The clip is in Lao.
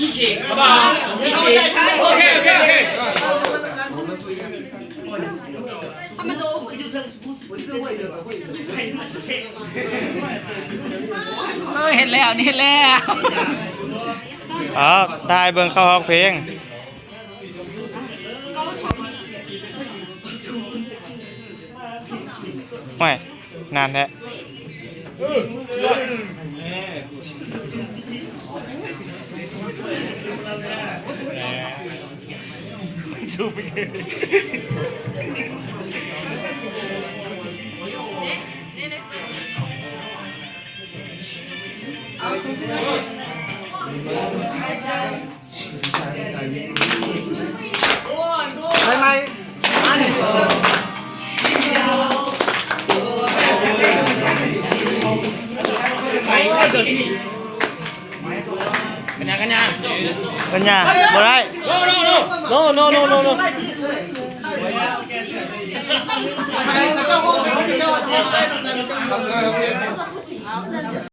一起，好不好？一起。OK，OK，OK。ເອີ ເຮັດແລ້ວ ນີ້ເຮັດແລ້ວ. ອໍ ຖ່າຍເບິ່ງເຂົ້າຮ້ອງເພງ. ຫ້ວຍ ນານແທ້. ໄປໃໝ່. ກັນຍາ ກັນຍາ ກັນຍາ ບໍ່ໄດ້. No, no, no, no, no, no.